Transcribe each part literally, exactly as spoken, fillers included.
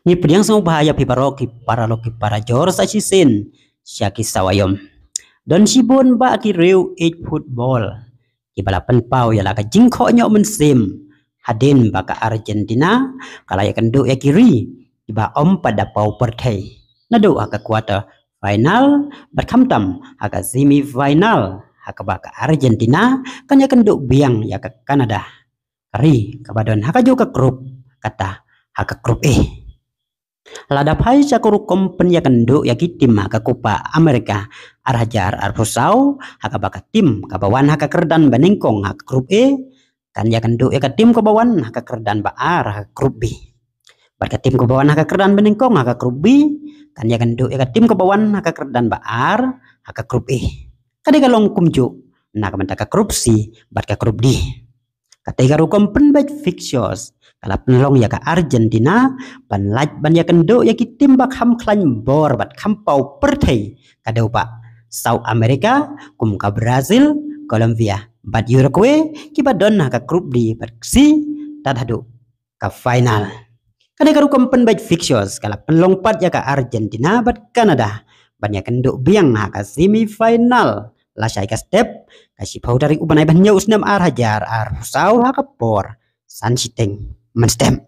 Ngi pdiang sngewbha ïa phi baroh ki paralok ki parajor sa shisien sha ki sawaïom. Don shibun ba ki riew ïeit football kiba la pynpaw ïa la ka jingkhoh ñiuh mynsiem hadien ba ka Argentina ka la ïakynduh ïa ki ri kiba ym pat da paw pyrthei naduh ha ka quarter final bad khamtam ha ka semi final ha kaba ka Argentina kan ïakynduh biang ïa ka Canada, ka ri kaba don ha kajuh ka group, kata ha ka group A. Lada phai sha ka rukom pynïakynduh ïa ki tim ha ka Copa America ar hajar arphew saw, ha kaba ka tim kaba wan ha ka kyrdan banyngkong ha ka group A kan ïakynduh ïa ka tim kaba wan ha ka kyrdan ba ar ha ka group B. Bad ka tim kaba wan ha ka kyrdan banyngkong ha ka group B kan ïakynduh ïa ka tim kaba wan ha ka kyrdan ba ar ha ka group A. Ka dei ka long kumjuh na ka bynta ka group C bad ka group D. Katei ka rukom pynbeit fixtures ka la pynlong ïa ka Argentina ban lait ban ïakynduh ïa ki tim ba kham khlaiñ bor bad kham paw pyrthei ka dei ba South America, kum ka Brazil, Colombia bad Uruguay, kiba don ha ka group D bad C tad haduh ka final. Ka dei ka rukom pynbeit fixtures ka la pynlong pat ïa ka Argentina bad Canada ban ïakynduh biang ha ka semi final lashai ka step ka shiphew tarik u bnai ba hynñiew u snem ar hajar arphew saw ha ka por san shiteng mynstep.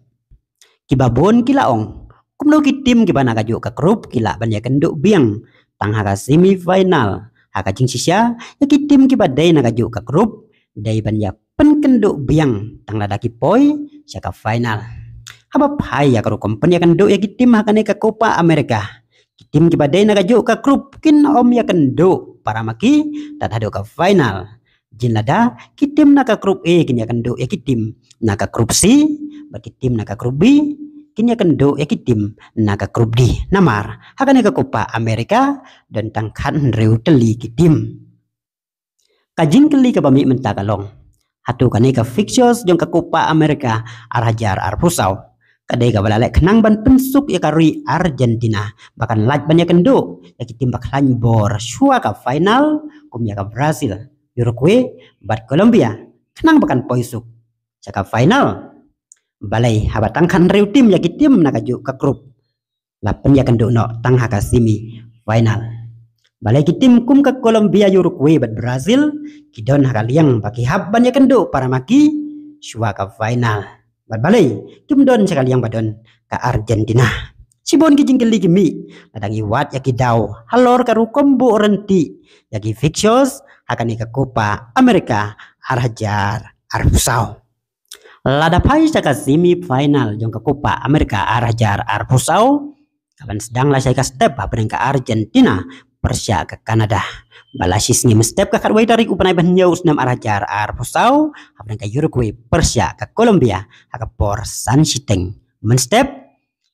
Kiba bun ki la ong, kumno ki tim kiba na kajuh ka group ki lah ban ïakynduh biang tang ha ka semi final? Ha ka jingshisha, ïa ki tim kiba dei na kajuh ka group dei ban ïa pynkynduh biang tang lada ki poi sha ka final. Haba phai ïa ka rukom pynïakynduh ïa ki tim ha kane ka Copa America, ki tim kiba dei na kajuh ka group kin ym ïakynduh para ma ki tad haduh ka final. Jin lada ki tim na ka group A kin ïakynduh ïa ki tim na ka group C, bad ki tim na ka group B kin ïakynduh ïa ki tim na ka group D. Namar ha kane ka Copa America don tang khathynriew tylli ki tim. Ka jingkylli kaba mih mynta ka long, hato kane ka fixtures jong ka Copa America ar hajar arphew saw ka dei kaba la leh khnang ban pynsuk ïa ka ri Argentina ba kan lait ban ïakynduh ïa ki tim ba khlaiñ bor shuwa ka final, kum ïa ka Brazil, Uruguay bad Colombia, khnang ba kan poi suk sha ka final? Balei haba tang khathynriew tim ïa ki tim na kajuh ka group la pynïakynduh noh tang ha ka semi final? Balei ki tim kum ka Colombia, Uruguay bad Brazil ki don ha ka liang ba ki hap ban ïakynduh para ma ki shuwa ka final, bad balei kim don sha ka liang ba don ka Argentina? Shibun ki jingkylli ki mih lada ngi wad ïa ki daw halor ka rukom buh rynti ïa ki fixtures ha kane ka Copa America ar hajar arphew saw. Lada phai sha ka semi final jong ka Copa America ar hajar arphew saw, ka ban sdang lashai ka step hapdeng ka Argentina pyrshah ka Canada. Ba la shisngi mynstep ka khatwei tarik u bnai ba hynñiew u snem ar hajar arphew saw hapdeng ka Uruguay pyrshah ka Colombia ha ka por san shiteng mynstep.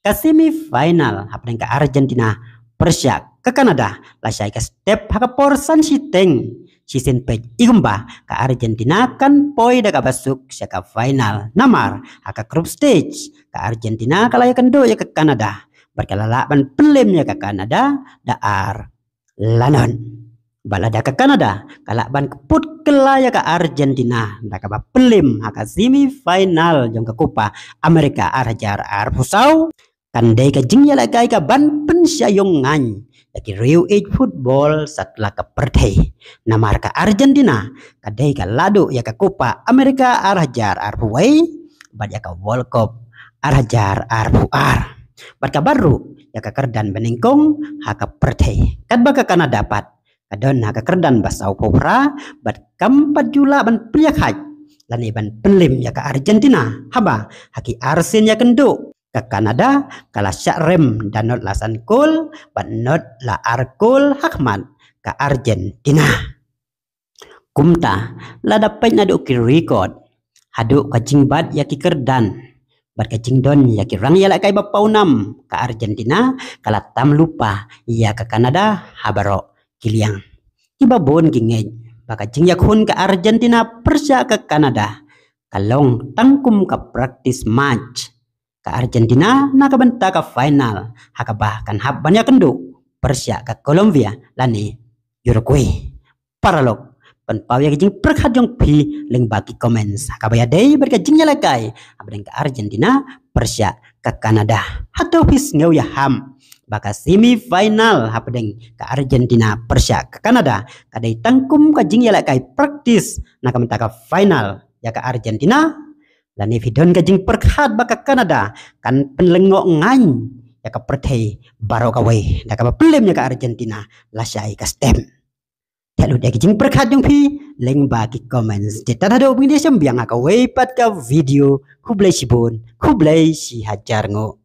Ka semi final hapdeng ka Argentina pyrshah ka Canada lashai ka step ha ka por san shiteng. Shisien peit i kumba ka Argentina kan poi da kaba suk sha ka final. Namar ha ka group stage ka Argentina ka la ïakynduh ïa ka Canada bad ka la lah ban pynlem ïa ka Canada da ar la nod. Bad lada ka Canada ka lah ban kput kylla ïa ka Argentina da kaba pynlem ha ka semi final jong ka Copa America ar hajar arphew saw, kan dei ka jingïalehkai ka ban pynshah ïong ngan ïa ki riew ïeit football satlak ka pyrthei. Namar ka Argentina ka dei ka la duh ïa ka Copa America ar hajar arphew wei bad ïa ka World Cup ar hajar arphew ar, bad ka bat ruh ïa ka kyrdan banyngkong ha ka pyrthei. Katba ka Canada pat ka don ha ka kyrdan ba sawphew phra bad kam pat ju lah ban pynïakhaid lane ban pynlem ïa ka Argentina. Haba ha ki arsien ïakynduh ka Canada ka la shah rem da nod la san kol bad nod la ar kol ha khmat ka Argentina. Kumta lada peit naduh ki record haduh ka jingbat ïa ki kyrdan bad ka jingdon ïa ki rang ïalehkai ba pawnam, ka Argentina ka la tam lypa ïa ka Canada ha baroh ki liang. Kiba bun ki ngeit ba ka jingïakhun ka Argentina pyrshah ka Canada ka long tang kum ka practice match ka Argentina na ka bynta ka final ha kaba kan hap ban ïakynduh pyrshah ka Colombia lane Uruguay. Paralok, Pynpaw ïa ka jingpyrkhat jong phi lyngba ki comments. Ha kaba ïadei bad ka jingïalehkai hapdeng ka Argentina pyrshah ka Canada. Hato phi sngew ïaham ba ka semi final hapdeng ka Argentina pyrshah ka Canada ka dei tang kum ka jingïalehkai practice na ka bynta ka final ïa ka Argentina? Lane phi don ka jingpyrkhat ba ka Canada kan pynlyngngoh ngan ïa ka pyrthei baroh kawei da kaba pynlem ïa ka Argentina lashai ka step? Theh lut ïa ki jingpyrkhat jong phi lyngba ki comments. Te tad haduh ban ïashem biang ha kawei pat ka video. Khublei shibun, khublei shihajar nguh.